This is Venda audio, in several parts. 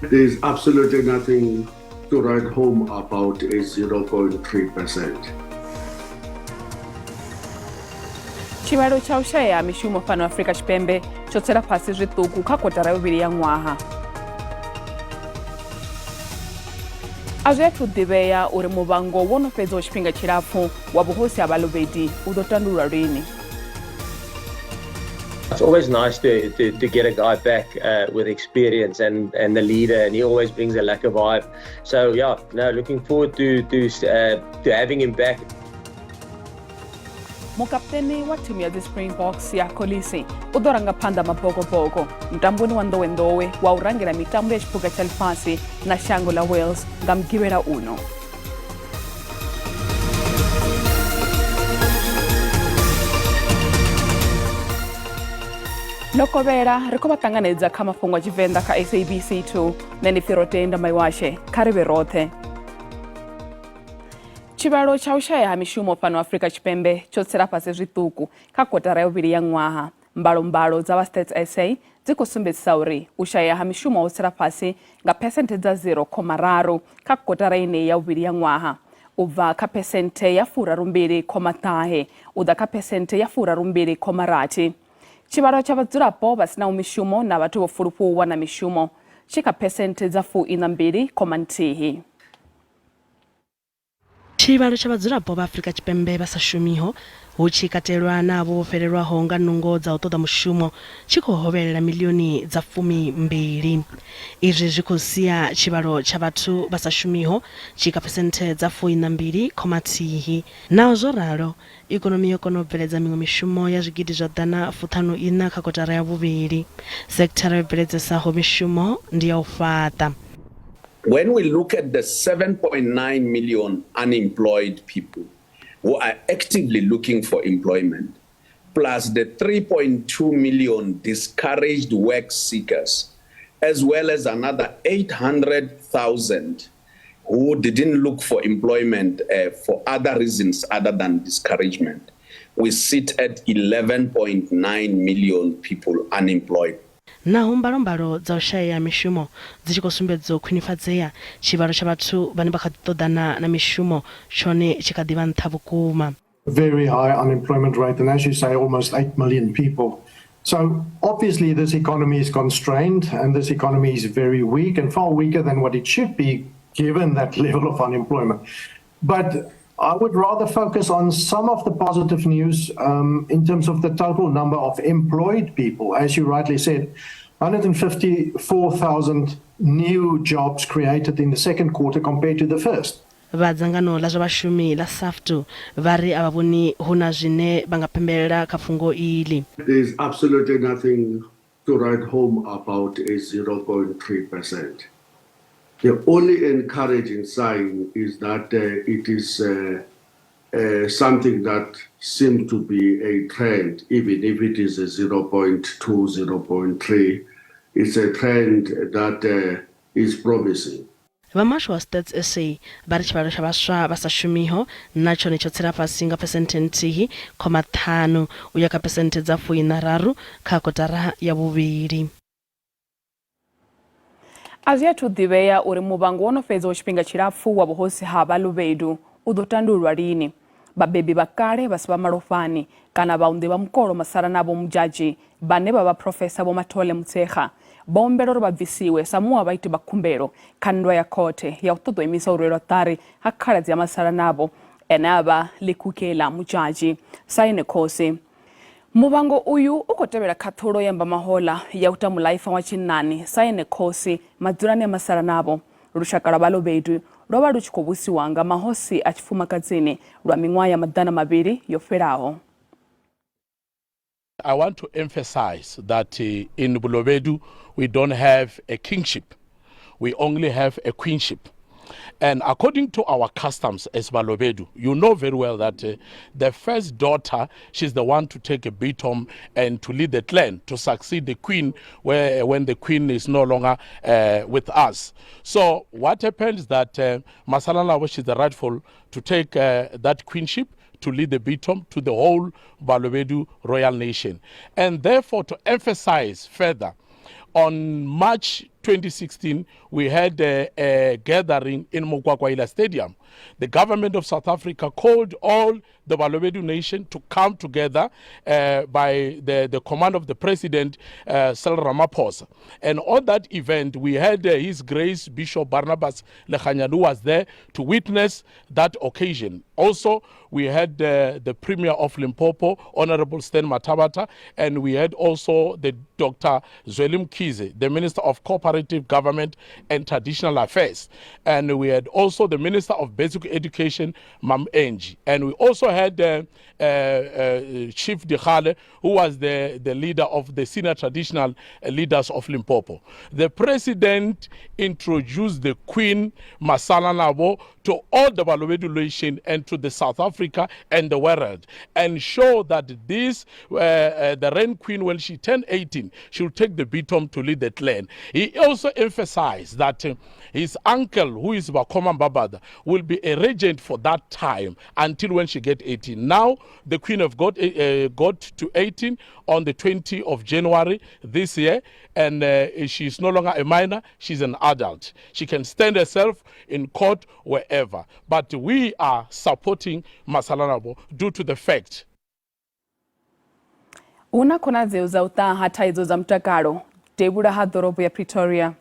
There is absolutely nothing to write home about a 0.3%. Tshivhalo tsha u shaya ha mishumo fhano Afrika Tshipembe tsho tsela fhasi zwiṱuku kha kotara ya vhuvhili ya ṅwaha. A zwi athu ḓivhea uri muvhango wo no fhedzaho tshifhinga tshilapfu wa vhuhosi ha Balobedu u ḓo tandululwa lini. It's always nice to get a guy back with experience and the leader, and he always brings a lekker vibe. So yeah, no, looking forward to having him back. Mukapteni wa thimu ya dzi Springboks ya Kolisi u ḓo ranga phanḓa mabokoboko mutamboni wa nḓowenḓowe wa u rangela mitambo ya tshiphuga tsha ḽifhasi na shango ḽa Wales nga mugivhela uno. Ḽo kovhela ri khou vha ṱanganedza kha mafhungo a Tshivenḓa kha SABC 2. Nṋe ndi pfi Rotenda Maiwashe, kha ri vhe roṱhe. Tshivhalo tsha u shaya ha mishumo fhano Afrika Tshipembe tsho tsela fhasi zwiṱuku kha kotara ya vhuvhili ya ṅwaha. Mbalombalo dza vha Stats SA dzi khou sumbedzisa uri u shaya ha mishumo ho tsela fhasi nga phesenthe dza 0,3 kha kotara yeneyi ya vhuvhili ya ṅwaha, u bva kha phesenthe ya 32,9 u ḓa kha phesenthe ya 32,6. Tshivhalo tsha vhadzulapo vha sinaho mishumo na vhathu vho fulufhuwa na mishumo tshi kha phesenthe dza 42,1. Tshivhalo tsha vhadzulapo vha Afrika Tshipembe vha sa shumiho, hu tshi katelwa na avho vho fhelelwaho nga nungo dza u ṱoḓa mushumo, tshi khou hovhelela miḽioni dza 12. Izwi zwi khou sia tshivhalo tsha vhathu vha sa shumiho tshi kha phesenthe dza 42,1. Naho zwo ralo, ikonomi yo kona u bveledza miṅwe mishumo ya zwigidi zwa ḓana fuṱhanu iṋa kha kotara ya vhuvhili. Sekithara yo bveledzesaho mishumo ndi ya u fhaṱa. When we look at the 7.9 million unemployed people who are actively looking for employment, plus the 3.2 million discouraged work seekers, as well as another 800,000 who didn't look for employment for other reasons other than discouragement, we sit at 11.9 million people unemployed. Naho mbalombalo dza u shayea ha mishumo dzi tshi khou sumbedza u khwinifhadzea, tshivhalo tsha vhathu vhane vha kha ḓi ṱoḓana na mishumo tshone tshi kha ḓi vha nṱha vhukuma. Very high unemployment rate, and as you say, almost 8 million people. So obviously this economy is constrained, and this economy is very weak and far weaker than what it should be given that level of unemployment. But I would rather focus on some of the positive news in terms of the total number of employed people. As you rightly said, 154,000 new jobs created in the second quarter compared to the first. Vha dzangano ḽa zwa vhashumi ḽa SAFTU vha ri a vha vhoni hu na zwine vha nga pembelela kha fhungo iḽi. There is absolutely nothing to write home about a 0.3%. The only encouraging sign is that it is something that seems to be a trend, even if it is a 0.2, 0.3. It's a trend that is promising. Vha muhasho wa Stats SA vha ri tshivhalo tsha vhaswa vha sa shumiho na tshone tsho tsela fhasi nga phesenthe 1,5 u ya kha phesenthe dza 63 kha kotara ya vhuvhili. A zwi athu ḓivhea uri muvhango wo no fhedzaho tshifhinga tshilapfu wa vhuhosi ha Balobedu u ḓo tandululwa lini. Vhabebi vha kale vha si vha malofhani kana vhaunḓi vha mukolo Masalanabo Mudzhadzhi vhane vha vha Phrofesa Vho Mathole Motshekga vho humbela uri vha bvisiwe sa muṅwe wa vhaiti vha khumbelo kha nndwa ya khothe ya u ṱoḓa u imisa u rwelwa ṱari ha khaladzi ya Masalanabo ene a vha Lekukela Mudzhadzhi sa ene khosi. Muvhango uyu u khou tevhela khaṱhulo ya Mbamahola ya u ta muḽaifa wa tshinnani sa ene khosi madzulani a Masalanabo. Lushaka lwa Balobedu lwo vha lu tshi khou vhusiwa nga mahosi a tshifumakadzini lwa miṅwaha ya 200 yo fhelaho. I want to emphasize that in Bolobedu we don't have a kingship. We only have a queenship. And according to our customs as Balobedu, you know very well that the first daughter, she's the one to take a bitum and to lead the clan, to succeed the queen when the queen is no longer with us. So what happens is that Masalanabo, she's the rightful to take that queenship, to lead the bitum to the whole Balobedu royal nation. And therefore, to emphasize further, on March 2016, we had a gathering in Mokwakwaila Stadium. The government of South Africa called all the Balobedu nation to come together by the command of the president, Cyril Ramaphosa. And on that event, we had His Grace Bishop Barnabas Lekganyane, who was there to witness that occasion. Also, we had the Premier of Limpopo, Honorable Stan Mathabatha, and we had also the Dr. Zweli Mkhize, the Minister of Cooperative Government and Traditional Affairs. And we had also the Minister of Basic Education, Mam Angie. And we also had Chief Dikgale, who was the leader of the senior traditional leaders of Limpopo. The president introduced the Queen Masalanabo to all the Balobedu nation and to the South Africa and the world, and show that this, the Rain Queen, when she turned 18, she'll take the baton to lead the clan. He also emphasized that his uncle, who is Bakoma Mbabada, will be a regent for that time until when she gets 18. Now, the Queen of God got to 18 on the 20th of January this year, and she is no longer a minor, she's an adult. She can stand herself in court wherever. But we are supporting Masalanabo due to the fact Hu na khonadzeo dza u ṱaha thaidzo dza mutakalo devhula ha ḓorobo ya Pretoria.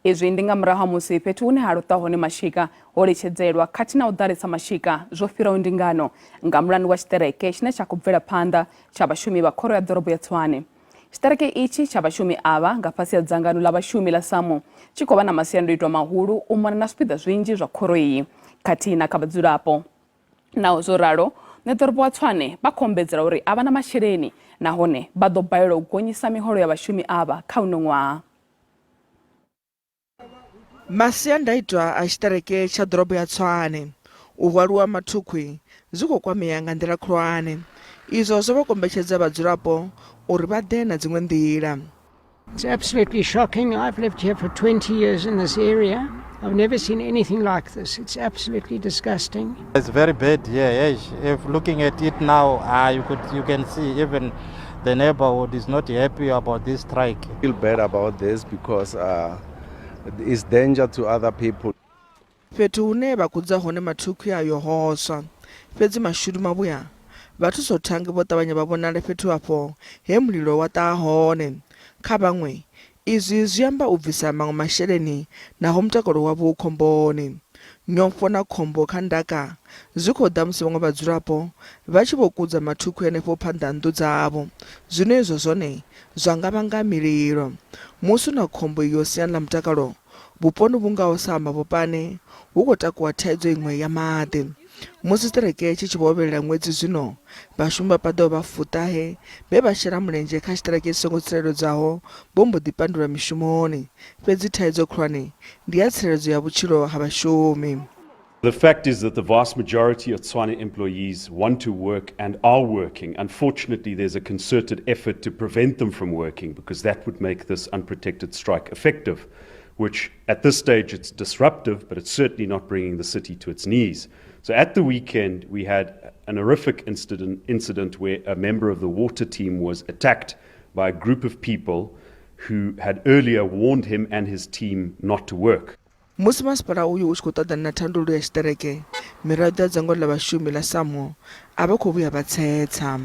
Izwi ndi nga murahu ha musi fhethu hune ha luṱa hone mashika ho litshedzelwa khathihi na u ḓalesa mashika zwo fhiraho ndingano nga mulandu wa tshiṱereke tshine tsha khou bvela phanḓa tsha vhashumi vha khoro ya ḓorobo ya Tshwane. Tshiṱereke itshi tsha vhashumi avha nga fhasi ha dzangano ḽa vhashumi ḽa SAMU tshi khou vha na masiandoitwa mahulu u mona na zwipiḓa zwinzhi zwa khoro iyi khathihi na kha vhadzulapo. Naho zwo ralo, ṋeḓorobo wa Tshwane vha khou ombedzela uri a vha na masheleni nahone vha ḓo balelwa u gonyisa miholo ya vhashumi avha kha uno ṅwaha. Masiandaitwa a tshiṱereke tsha ḓorobo ya Tshwane, u hwaliwa mathukhwi zwi khou kwamea nga nḓila khulwane. Izwo zwo vha kombetshedza vhadzulapo uri vha ḓe na dziṅwe nḓila. It's absolutely shocking. I've lived here for 20 years in this area. I've never seen anything like this. It's absolutely disgusting. It's very bad here. Yes. If looking at it now, you can see even the neighborhood is not happy about this strike. I feel bad about this because it's danger to other people. Fhethu hune vha kudza hone mathukhwi ayo ho swa, fhedzi mashudu mavhuya vha thusothangi vho ṱavhanya vha vhonala fhethu afho he mulilo wa ṱaha hone. Kha vhaṅwe izwi zwi amba u bvisa maṅwe masheleni naho mutakalo wavho u khomboni. Nyofho na khombo kha ndaka zwi khou ḓa musi vhaṅwe vhadzulapo vha tshi vho kudza mathukhwi henefho phanḓa ha nnḓu dzavho, zwine izwo zwone zwa nga vhanga mililo. Musi hu na khombo iyo siani ḽa mutakalo, vhuponi vhu ngaho sa ha Mabopane hu khou takuwa thaidzo iṅwe ya maḓi. Musi tshiṱereke tshi tshi vho hovhelela ṅwedzi zwino, vhashumi vha paḓaho vha fuṱahe vhe vha shela mulenzhe kha tshiṱereke tshi songo tsireledzwaho vho mbo ḓi pandulwa mishumoni. Fhedzi thaidzo khulwane ndi ya tsireledzo ya vhutshilo ha vhashumi. The fact is that the vast majority of Tshwane employees want to work and are working. Unfortunately, there's a concerted effort to prevent them from working because that would make this unprotected strike effective, which at this stage it's disruptive, but it's certainly not bringing the city to its knees. So at the weekend, we had an horrific incident where a member of the water team was attacked by a group of people who had earlier warned him and his team not to work. Musi masipala uyu u tshi khou ṱoḓana na thandululo ya tshiṱereke, miraḓo ya dzangano ḽa vhashumi ḽa SAMU a vha khou vhuya vha tsetsa.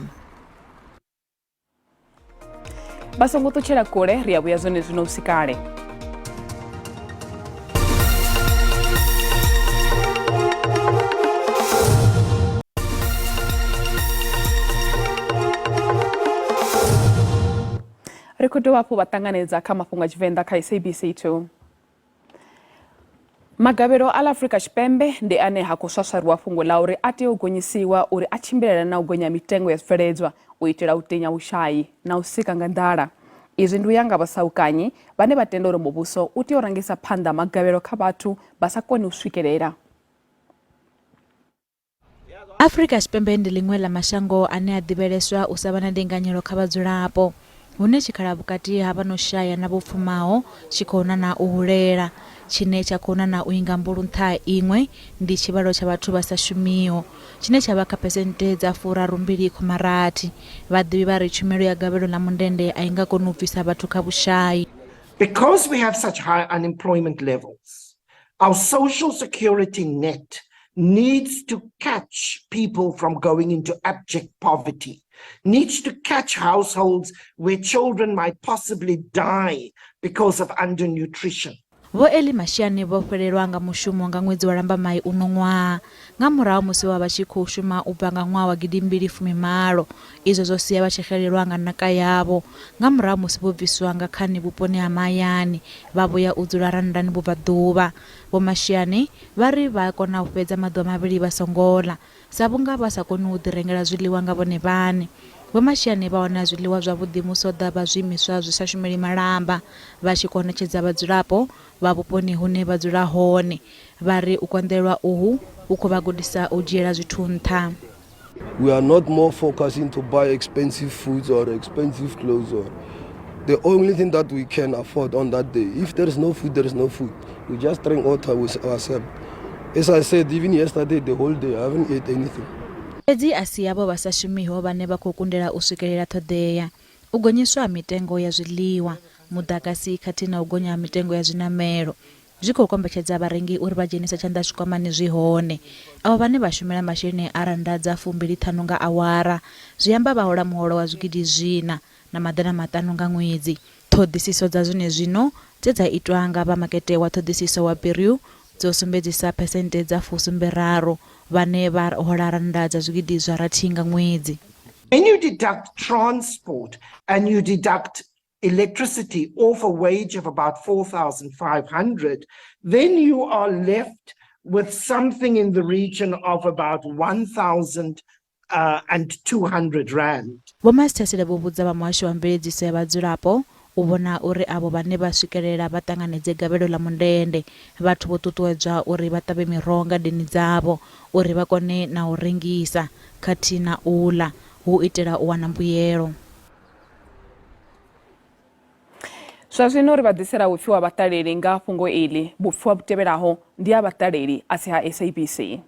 Vha songo ṱutshela kule, ri a vhuya zwone zwino u sikale. Ri khou dovha hafhu vha ṱanganedza kha mafhungo a Tshivenḓa kha SABC 2. Magavhelo a ḽa Afrika Tshipembe ndi ane ha khou swaswariwa fhungo ḽa uri a tea u gonyisiwa uri a tshimbilelane na u gonya mitengo ya zwibveledzwa u itela u tinya vhushai na u sika nga nḓala. Izwi ndi u ya nga vhasaukanyi vhane vha tenda uri muvhuso u tea u rangisa phanḓa magavhelo kha vhathu vha sa koni u swikelela. Afrika Tshipembe ndi ḽiṅwe ḽa mashango ane a ḓivheleswa u sa vha na ndinganyelo kha vhadzulapo, hune tshikhala vhukati ha vha no shaya na vho pfumaho tshi khou nana u hulela. Tshine tsha khou nana u inga mbulu nṱha ha iṅwe ndi tshivhalo tsha vhathu vha sa shumiho, tshine tsha vha kha phesenthe dza 32.6. Vhaḓivhi vha ri tshumelo ya gavhelo ḽa mundende a i nga koni u bvisa vhathu kha vhushai. Because we have such high unemployment levels, our social security net needs to catch people from going into abject poverty, needs to catch households where children might possibly die because of undernutrition. Vho Elly Mashiane vho fhelelwa nga mushumo nga ṅwedzi wa Lambamai uno ṅwaha nga murahu musi vho vha vha tshi khou shuma u bva nga ṅwaha wa gidimbili fumi malo. Izwo zwo sia vha tshi xelelwa nga naka yavho nga murahu musi vho bviswa nga khani vhuponi ha mahayani vha vho ya u dzula Randani vhubvaḓuvha. Vho Mashiane vha ri vha kona u fhedza maḓuvha mavhili vha songo ḽa sa vhunga vha sa koni u ḓirengela zwiḽiwa nga vhone vhaṋe. Vho Mashiane vha wana zwiḽiwa zwavhuḓi musi ho ḓa vha zwiimiswa zwi sa shumeli malamba, vha tshi khou ṋetshedza vhadzulapo vha vhuponi hune vha dzula hone. Vha ri u konḓelwa uhu hu khou vha gudisa u dzhiela zwithu nṱha. We are not more focusing to buy expensive foods or expensive clothes or the only thing that we can afford on that day. If there is no food, there is no food. We just drink water with ourselves. As I said, even yesterday, the whole day, I haven't ate anything. Fhedzi a si avho vha sa shumiho vhane vha khou kundela u swikelela ṱhoḓea. U gonyiswa ha mitengo ya zwiḽiwa, muḓagasi khathihi na u gonya ha mitengo ya zwinamelo zwi khou kombetshedza vharengi uri vha dzhenise tshanḓa zwikwamani zwi hone. Avho vhane vha shumela masheleni a rannda dza fumbili ṱhanu nga awara, zwi amba vha hola muholo wa zwigidi zwiṋa na maḓana maṱanu nga ṅwedzi. Ṱhoḓisiso dza zwenezwino dze dza itwa nga vha makete wa ṱhoḓisiso wa Peru dzo sumbedzisa phesenthe dza 73 vhane vha hola rannda dza zwigidi zwa rathi nga ṅwedzi. When you deduct transport and you deduct electricity off a wage of about 4,500, then you are left with something in the region of about 1,200 rand. Vho Masithesele vho vhudza vha Muhasho wa Mveledziso ya Vhadzulapo u vhona uri avho vhane vha swikelela vha ṱanganedze gavhelo ḽa mundende. Vhathu vho ṱuṱuwedzwa uri vha ṱavhe miroho ngadeni dzavho uri vha kone na u rengisa khathihi na u ḽa hu u itela u wana mbuyelo. Zwa zwino ri vha ḓisela vhupfiwa ha vhaṱaleli nga fhungo iḽi. Vhupfiwa vhu tevhelaho ndi ha vhaṱaleli a si ha SABC.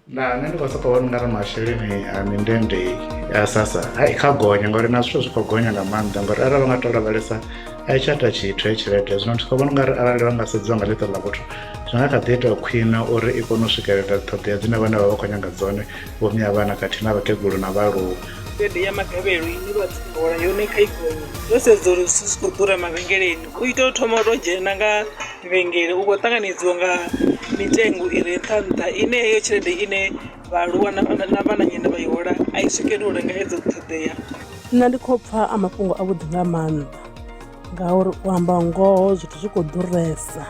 Nda nṋe ndi khou sokou vhona ungari masheleni a mindende ya SASSA hai kha gonya ngori na zwithu zwi khou gonya nga maanḓa ngori arali vha nga to lavhelesa a i tsha ita tshithu heyi tshelede zwino ndi khou vhona ungari arali vha nga sedziwa nga ḽiṱo ḽa vhuthu zwi nga kha ḓi ita khwine uri i kone u swikelela ṱhoḓea dzine vhane vha vha khou nyanga dzone vho mme a vhana khathihi na vhakegulu na vhaaluwa. Tshelede ya magavhelo ine vha hola yone kha i gonye ndo sedza uri zwithu zwi khou ḓura mavhengeleni u ita u thoma u tou dzhena nga vhengele u khou ṱanganedziwa nga mitengo i re nṱha nṱha ine heyo tshelede ine vhaaluwa na vhananyana vha i hola a i swikeli u renga hedzo ṱhoḓea. Nṋe ndi khou pfha a mafhungo a vhuḓi nga maanḓa ngauri u amba ngoho zwithu zwi khou ḓuresa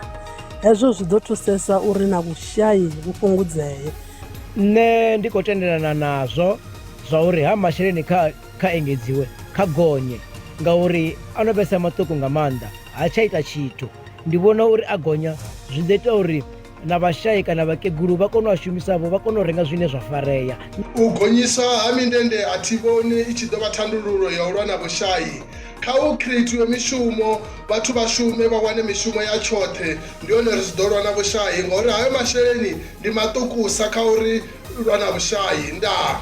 hezwo zwi ḓo thusesa uri na vhushai vhu fhungudzee. Nṋe ndi khou tendelana nazwo zwa uri ha masheleni kha kha engedziwe kha gonye ngauri a no vhesa maṱuku nga maanḓa ha tsha ita tshithu. Ndi vhona uri a gonya zwi ḓo ita uri na vhashai kana vhakegulu vha kone u a shumisavho vha kone u renga zwine zwa farea. U gonyiswa ha mindende a thi vhoni i tshi ḓo vha thandululo ya u lwa na vhushai. Kha hu khireithiwe mishumo, vhathu vha shume vha wane mishumo ya tshoṱhe, ndi hone ri tshi ḓo lwa na vhushai ngauri hayo masheleni ndi maṱukusa kha uri lwa na vhushai. Ndaa.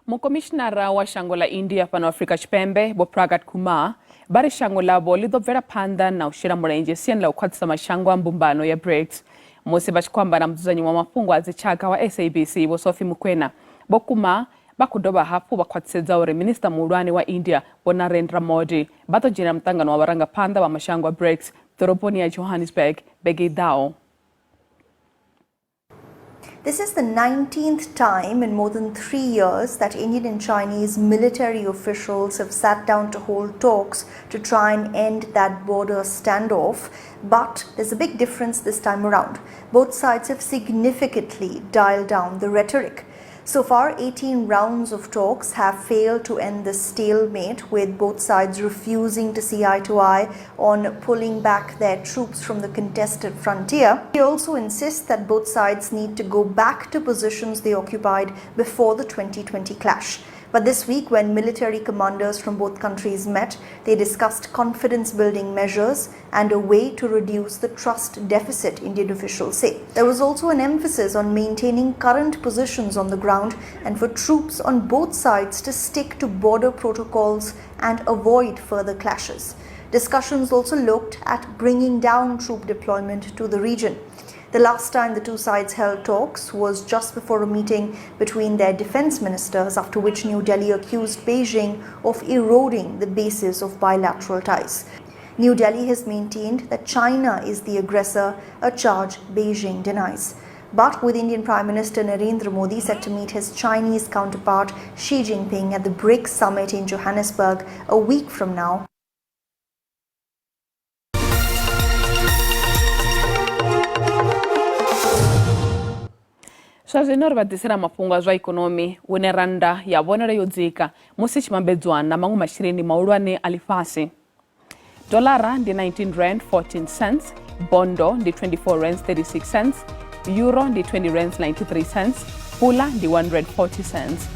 Mukomishinara wa shango ḽa India fhano Afrika Tshipembe Vho Prakash Kumar vha ri shango ḽavho ḽi ḓo bvela phanḓa na u shela mulenzhe siani ḽa u khwaṱhisa mashango a mbumbano ya BRICS. Musi vha tshi khou amba na mudzudzanyi wa mafhungo a dzitshaka wa SABC Vho Sophie Mokoena, Vho Kumar Vha khou dovha hafhu vha khwaṱhisedza uri Minisiṱa Muhulwane wa India Vho Narendra Modi vha ḓo dzhenela muṱangano wa vharangaphanḓa vha mashango a BRICS ḓoroboni ya Johannesburg vhege i ḓaho. This is the 19th time in more than 3 years that Indian and Chinese military officials have sat down to hold talks to try and end that border standoff. But there's a big difference this time around. Both sides have significantly dialed down the rhetoric. So far, 18 rounds of talks have failed to end the stalemate, with both sides refusing to see eye to eye on pulling back their troops from the contested frontier. He also insists that both sides need to go back to positions they occupied before the 2020 clash. But this week, when military commanders from both countries met, they discussed confidence building measures and a way to reduce the trust deficit, Indian officials say. There was also an emphasis on maintaining current positions on the ground and for troops on both sides to stick to border protocols and avoid further clashes. Discussions also looked at bringing down troop deployment to the region. The last time the two sides held talks was just before a meeting between their defense ministers, after which New Delhi accused Beijing of eroding the basis of bilateral ties. New Delhi has maintained that China is the aggressor, a charge Beijing denies. But with Indian Prime Minister Narendra Modi set to meet his Chinese counterpart Xi Jinping at the BRICS summit in Johannesburg a week from now, Zwa zwino ri vha ḓisela mafhungo a zwa ikonomi hune rannda ya vhonala yo dzika musi i tshi vhambedzwa na maṅwe masheleni mahulwane a ḽifhasi. Dolara ndi 19 rand 14 cents, bondo ndi 24 rands 36 cents, euro ndi 20 rands 93 cents, pula ndi 1 rand 40 cents.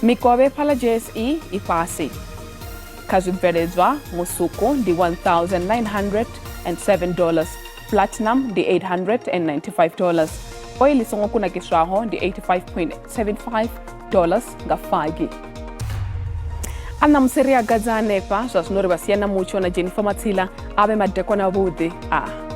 Mikovhe fhaḽa JSE i fhasi. Kha zwibveledzwa musuku ndi 1907 dollars, platinum ndi 895 dollars, oil i songo kunakiswaho ndi 85.75 dollars nga fagi. A ṋamusi ri a gadza hanefha zwa zwino ri vha sia na mutsho na Jennifer Matsila a vhe madekwana avhuḓi a.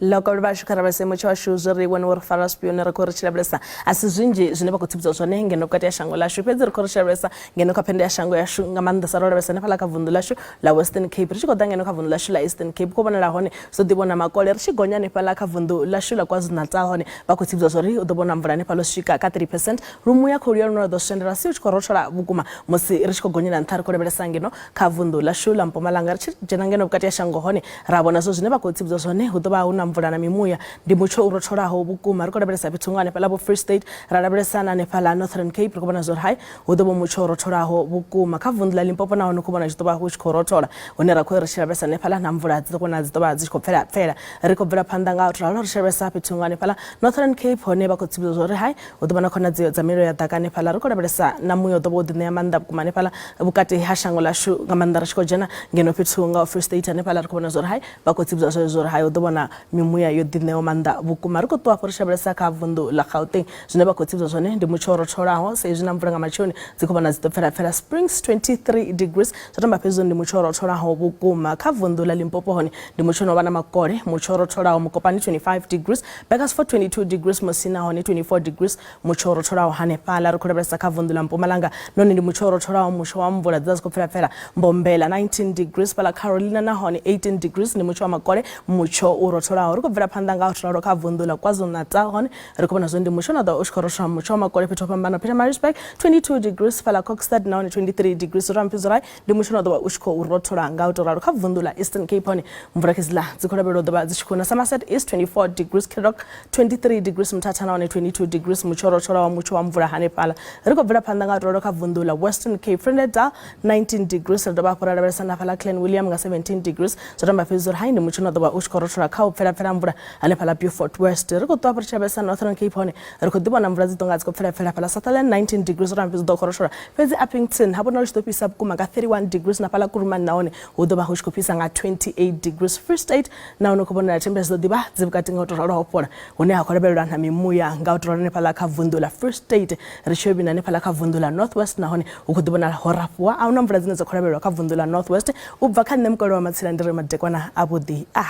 Loko ri vhashu kha lavhelese mutsho washu zwi ri wone wo ri fara zwifhio ri khou ri tshi lavhelesa a si zwinzhi zwine vha khou tsivhudza zwone ngeno vhukati ha shango ḽashu fhedzi ri khou ri tshi lavhelesa ngeno kha phendo ya shango yashu nga maanḓesa ro lavhelesa hanefhaḽa kha vunḓu ḽashu ḽa Western Cape ri tshi khou ḓa ngeno kha vunḓu ḽashu ḽa Eastern Cape khou vhonala hone zwo ḓi vhona makole ri tshi gonya hanefhaḽa kha vunḓu ḽashu ḽa KwaZulu-Natal hone vha khou tsivhudza zwori u ḓo vhona mvula hanefhaḽa u swika kha 3 percent lumuya khou luya lune lwa ḓo swendela si u tshi khou rothola vhukuma musi ri tshi khou gonyela nṱha ri khou lavhelesa ngeno kha vunḓu ḽashu ḽa Mpumalanga ri tshi dzhena ngeno vhukati ha shango hone ra vhona zwo zwine vha khou tsivhudza zwone hu ḓo vha hu na mvula na mimuya ndi mutsho u rotholaho vhukuma ri khou lavhelesa fhethu nga hanefhaḽa vho Free State ra lavhelesa na hanefhaḽa Northern Cape ri khou vhona zwori hai hu ḓo vha mutsho u rotholaho vhukuma kha vunḓu ḽa Limpopo nahone khou vhona tshi ḓo vha hu tshi khou rothola hune ra khou ri tshi lavhelesa hanefhaḽa na mvula dzi ḓo vhona dzi ḓo vha dzi tshi khou pfela pfela ri khou bvela phanḓa nga u ralo ri tshi lavhelesa fhethu nga hanefhaḽa Northern Cape hone vha khou tsivhudza zwori hai hu ḓo vha na khonadzeo dza mililo ya ḓaka hanefhaḽa ri khou lavhelesa na muya u ḓo vha wo ḓiṋea maanḓa vhukuma hanefhaḽa vhukati ha shango ḽashu nga maanḓa ri tshi khou dzhena ngeno fhethu nga Free State hanefhaḽa ri khou vhona zwori hai vha khou tsivhudza zwezwo uri hai hu ḓo vhona mimuya yo ḓiṋeaho maanḓa vhukuma ri khou ṱuwa hafho ri tshi lavhelesa kha vunḓu ḽa Gauteng zwine vha khou tsivhudza zwone ndi mutsho wo rotholaho sa izwi na mvula nga matsheloni dzi khou vhona dzi ḓo pfela pfela Springs 23 degrees zwa tamba fhedzi ndi mutsho wo rotholaho vhukuma kha vunḓu ḽa Limpopo hone ndi mutsho no vha na makole mutsho wo rotholaho Mokopane 25 degrees Burgersfort 22 degrees Musina hone 24 degrees mutsho wo rotholaho hanefhaḽa ri khou lavhelesa kha vunḓu ḽa Mpumalanga nahone ndi mutsho wo rotholaho mutsho wa mvula dzi dzi khou pfela pfela Mbombela 19 degrees fhaḽa Carolina nahone 18 degrees ndi mutsho wa makole mutsho u rotholaho ri khou bvela phanḓa nga u ralo kha vunḓu ḽa KwaZulu-Natal hone ri khou vhona zwo ndi mutsho na ḓo u tshi khou rothola mutsho wa makole fhethu ho fhambanaho Pietermaritzburg 22 degrees fhaḽa Kokstad nahone 23 degrees Ramphizrai ndi mutsho na ḓo vha u tshi khou rothola nga u tou ralo kha vunḓu ḽa Eastern Cape hone mvula khedziḽa dzi khou lavhelelwa u ḓo vha dzi tshi khou na Somerset East 24 degrees Cradock 23 degrees Mthatha nahone 22 degrees mutsho u rotholaho mutsho wa mvula hanefhaḽa ri khou bvela phanḓa nga u tou ralo kha vunḓu ḽa Western Cape Vredendal 19 degrees ri dovha hafhu ra lavhelesa na fhaḽa Clan William nga 17 degrees zwo tamba fhedzi uri hai ndi mutsho no ḓo vha u tshi khou rothola kha u pfela pfela mvula hanefhaḽa Beaufort West ri khou ṱuwa hafhu ri tshi lavhelesa Northern Cape hone ri khou ḓi vhona mvula dzi ḓo nga dzi khou pfela pfela fhaḽa Sutherland 19 degrees zwo tamba fhedzi ḓo khou rothola fhedzi Upington ha vhonala hu tshi ḓo fhisa vhukuma nga 31 degrees na fhaḽa Kuruman nahone hu ḓo vha hu tshi khou fhisa nga 28 degrees Free State nahone khou vhonala temperature dzi ḓo ḓivha dzi vhukati nga u tou ralo ha u fhola hune ha khou lavhelelwa na mimuya nga u tou ralo hanefhaḽa kha vunḓu ḽa Free State ri tshi yo vhina hanefhaḽa kha vunḓu ḽa North West nahone hu khou ḓi vhonala ho rafhuwa a huna mvula dzine dza khou lavhelelwa kha vunḓu ḽa North West u bva kha nṋe mukolo wa matsila ndi ri madekwana avhuḓi a.